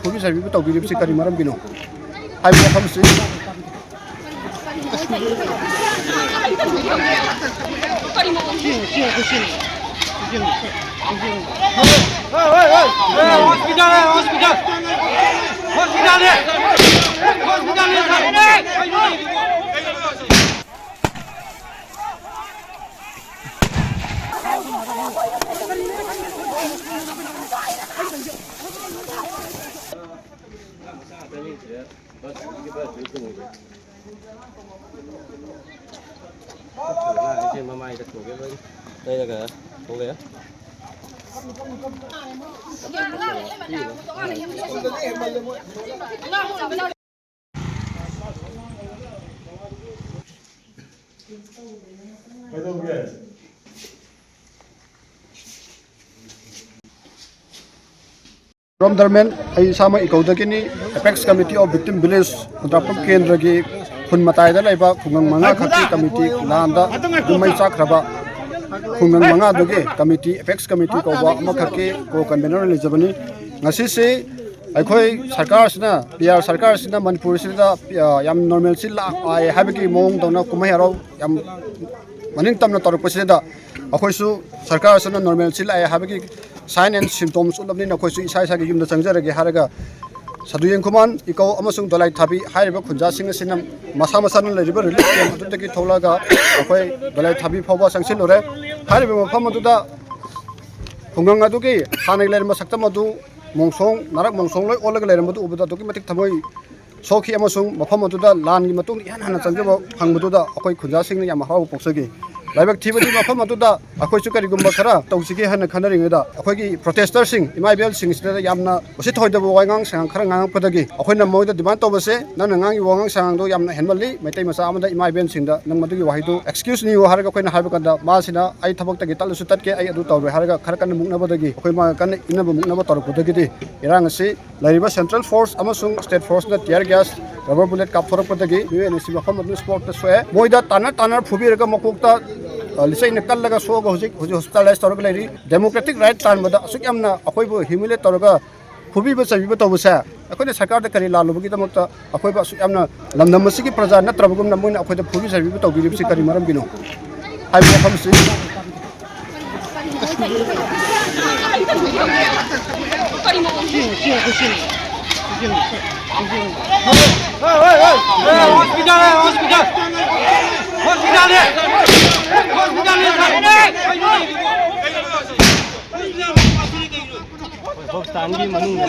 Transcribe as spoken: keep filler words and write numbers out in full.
ꯈꯨꯔꯨ ꯆꯥꯏꯕꯤꯕ ꯇꯧꯕꯤꯔꯤꯕꯁꯤ ꯀꯔꯤ ꯃꯔꯝꯒꯤꯅꯣ ꯍꯥꯏꯕ ꯋꯥꯐꯝꯁꯤ꯫ ꯃꯃꯥꯏꯗ ꯊꯣꯡꯒꯦ ꯂꯣꯏ ꯂꯩꯔꯒ ꯊꯣꯡꯉꯦ꯫ ꯔꯣꯝ ꯗꯔꯃꯦꯟ, ꯑꯩ ꯏꯁꯥꯃꯛ ꯏꯀꯧꯗꯒꯤꯅꯤ꯫ Apex Committee of Victim Village, ꯈꯨꯟꯗ꯭ꯔꯥꯛꯄꯝ ꯀꯦꯟꯗ꯭ꯔꯒꯤ ꯈꯨꯟ ꯃꯇꯥꯏꯗ ꯂꯩꯕ ꯈꯨꯡꯒꯪ ꯃꯉꯥ ꯈꯛꯀꯤ ꯀꯃꯤꯇꯤ, ꯂꯥꯟꯗ ꯌꯨꯝ ꯃꯩ ꯆꯥꯛꯈ꯭ꯔꯕ ꯈꯨꯡꯒꯪ ꯃꯉꯥꯗꯨꯒꯤ ꯀꯃꯤꯇꯤ, Apex Committee ꯀꯧꯕ ꯑꯃꯈꯛꯀꯤ ꯀꯣ ꯀꯟꯚꯦꯅꯔ ꯂꯩꯖꯕꯅꯤ꯫ ꯉꯁꯤꯁꯤ ꯑꯩꯈꯣꯏ ꯁꯔꯀꯥꯔꯁꯤꯅ, ꯄꯤ ꯑꯥꯔ ꯁꯔꯀꯥꯔꯁꯤꯅ ꯃꯅꯤꯄꯨꯔꯁꯤꯗ, ꯑ, ꯌꯥꯝ ꯅꯣꯔꯃꯦꯜꯁꯤ ꯂꯥꯛꯑꯦ ꯍꯥꯏꯕꯒꯤ ꯃꯑꯣꯡꯗꯧꯅ ꯀꯨꯝꯍꯩ ꯍꯔꯥꯎ ꯌꯥꯝ ꯃꯅꯤꯡ ꯇꯝꯅ ꯇꯧꯔꯛꯄꯁꯤꯗ ꯑꯩꯈꯣꯏꯁꯨ ꯁꯔꯀꯥꯔꯁꯤꯅ ꯅꯣꯔꯃꯦꯜꯁꯤ ꯂꯥꯛꯑꯦ ꯍꯥꯏꯕꯒꯤ sign and symptoms ꯎꯠꯂꯕꯅꯤꯅ ꯑꯩꯈꯣꯏꯁꯨ ꯏꯁꯥ ꯏꯁꯥꯒꯤ ꯌꯨꯝꯗ ꯆꯪꯖꯔꯒꯦ ꯍꯥꯏꯔꯒ ꯁꯥꯗꯨꯌꯦꯟ ꯈꯨꯃꯥꯟ, ꯏꯀꯧ ꯑꯃꯁꯨꯡ ꯗꯣꯂꯥꯏ ꯊꯥꯕꯤ ꯍꯥꯏꯔꯤꯕ ꯈꯨꯟꯖꯥꯁꯤꯡ ꯑꯁꯤꯅ ꯃꯁꯥ ꯃꯁꯥꯅ ꯂꯩꯔꯤꯕ relief camp ꯑꯗꯨꯗꯒꯤ ꯊꯣꯛꯂꯛꯑꯒ ꯑꯩꯈꯣꯏ ꯗꯣꯂꯥꯏ ꯊꯥꯕꯤ ꯐꯥꯎꯕ ꯆꯪꯁꯤꯜꯂꯨꯔꯦ꯫ ꯍꯥꯏꯔꯤꯕ ꯃꯐꯝ ꯑꯗꯨꯗ ꯈꯨꯡꯒꯪ ꯑꯗꯨꯒꯤ ꯍꯥꯟꯅꯒꯤ ꯂꯩꯔꯝꯕ ꯁꯛꯇꯝ ꯑꯗꯨ ꯃꯣꯡꯁꯣꯡ, ꯅꯥꯔꯛ ꯃꯣꯡꯁꯣꯡ ꯂꯣꯏ ꯑꯣꯜꯂꯒ ꯂꯩꯔꯝꯕꯗꯨ ꯎꯕꯗ ꯑꯗꯨꯛꯀꯤ ꯃꯇꯤꯛ ꯊꯃꯣꯏ ꯁꯣꯛꯈꯤ ꯑꯃꯁꯨꯡ ꯃꯐꯝ ꯑꯗꯨꯗ ꯂꯥꯟꯒꯤ ꯃꯇꯨꯡꯗ ꯏꯍꯥꯟ ꯍꯥꯟꯅ ꯆꯪꯖꯕ ꯐꯪꯕꯗꯨꯗ ꯑꯩꯈꯣꯏ ꯈꯨꯟꯖꯥꯁꯤꯡꯅ ꯌꯥꯝ ꯍꯔꯥꯎꯕ ꯐꯣꯡꯖꯈꯤ꯫ ꯂꯥꯏꯕꯛ ꯊꯤꯕꯗꯤ ꯃꯐꯝ ꯑꯗꯨꯗ ꯑꯩꯈꯣꯏꯁꯨ ꯀꯔꯤꯒꯨꯝꯕ ꯈꯔ ꯇꯧꯁꯤꯒꯦ ꯍꯥꯏꯅ ꯈꯟꯅꯔꯤꯉꯩꯗ ꯑꯩꯈꯣꯏꯒꯤ protester ꯁꯤꯡ, ꯏꯃꯥ ꯏꯕꯦꯜꯁꯤꯡꯁꯤꯗ ꯌꯥꯝꯅ ꯎꯁꯤꯠ ꯊꯑꯣꯏꯗꯕ ꯋꯥꯉꯥꯡ ꯁꯉꯥꯡ ꯈꯔ ꯉꯥꯡꯉꯛꯄꯗꯒꯤ ꯑꯩꯈꯣꯏꯅ ꯃꯣꯏꯗ demand ꯇꯧꯕꯁꯦ, "ꯅꯪꯅ ꯉꯥꯡꯉꯤꯕ ꯋꯥꯉꯥꯡ ꯁꯉꯥꯡꯗꯣ ꯌꯥꯝꯅ ꯍꯦꯟꯃꯜꯂꯤ, ꯃꯩꯇꯩ ꯃꯆꯥ ꯑꯃꯗ ꯏꯃꯥ ꯏꯕꯦꯜꯁꯤꯡꯗ ꯅꯪ ꯃꯗꯨꯒꯤ ꯋꯥꯍꯩꯗꯨ excuse ꯅꯤꯌꯨ" ꯍꯥꯏꯔꯒ ꯑꯩꯈꯣꯏꯅ ꯍꯥꯏꯕ ꯀꯥꯟꯗ ꯃꯥꯁꯤꯅ, "ꯑꯩ ꯊꯕꯛꯇꯒꯤ ꯇꯠꯂꯁꯨ ꯇꯠꯀꯦ, ꯑꯩ ꯑꯗꯨ ꯇꯧꯔꯣꯏ" ꯍꯥꯏꯔꯒ ꯈꯔ ꯀꯟꯅ ꯃꯨꯛꯅꯕꯗꯒꯤ, ꯑꯩꯈꯣꯏ ꯃꯥꯒ ꯀꯟꯅ ꯏꯟꯅꯕ ꯃꯨꯛꯅꯕ ꯇꯧꯔꯛꯄꯗꯒꯤꯗꯤ ꯏꯔꯥꯡ ꯑꯁꯤ ꯂꯩꯔꯤꯕ central force ꯑꯃꯁꯨꯡ state force ꯅ tear gas, rubber bullet ꯀꯥꯞꯊꯣꯔꯛꯄꯗꯒꯤ ꯃꯤꯑꯣꯏ ꯑꯅꯤꯁꯤ ꯃꯐꯝ ꯑꯗꯨꯗ spot ꯇ ꯁꯣꯛꯑꯦ꯫ ꯃꯣꯏꯗ ꯇꯥꯟꯅ ꯇꯥꯟꯅ ꯐꯨꯕꯤꯔꯒ ꯃꯀꯣꯛꯇ, ꯑ, ꯂꯤꯆꯩꯅ ꯀꯜꯂꯒ ꯁꯣꯛꯑꯒ ꯍꯧꯖꯤꯛ, ꯍꯧꯖꯤꯛ hospitalize ꯇꯧꯔꯒ ꯂꯩꯔꯤ꯫ Democratic right ꯇꯥꯟꯕꯗ ꯑꯁꯨꯛ ꯌꯥꯝꯅ ꯑꯩꯈꯣꯏꯕꯨ humiliate ꯇꯧꯔꯒ ꯐꯨꯕꯤꯕ ꯆꯩꯕꯤꯕ ꯇꯧꯕꯁꯦ ꯑꯩꯈꯣꯏꯅ ꯁꯔꯀꯥꯔꯗ ꯀꯔꯤ ꯂꯥꯜꯂꯨꯕꯒꯤꯗꯃꯛꯇ ꯑꯩꯈꯣꯏꯕꯨ ꯑꯁꯨꯛ ꯌꯥꯝꯅ ꯂꯝꯗꯝ ꯑꯁꯤꯒꯤ ꯄ꯭ꯔꯖꯥ ꯅꯠꯇ꯭ꯔꯕꯒꯨꯝꯅ ꯃꯣꯏꯅ ꯑꯩꯈꯣꯏꯗ ꯐꯨꯕꯤ ꯆꯩꯕꯤꯕ ꯇꯧꯕꯤꯔꯤꯕꯁꯤ ꯀꯔꯤ ꯃꯔꯝꯒꯤꯅꯣ ꯍꯥꯏꯕ ꯋꯥꯐꯝꯁꯤ꯫ ꯍꯣꯁꯄꯤꯇꯥꯜꯒꯤ ꯃꯅꯨꯡꯗ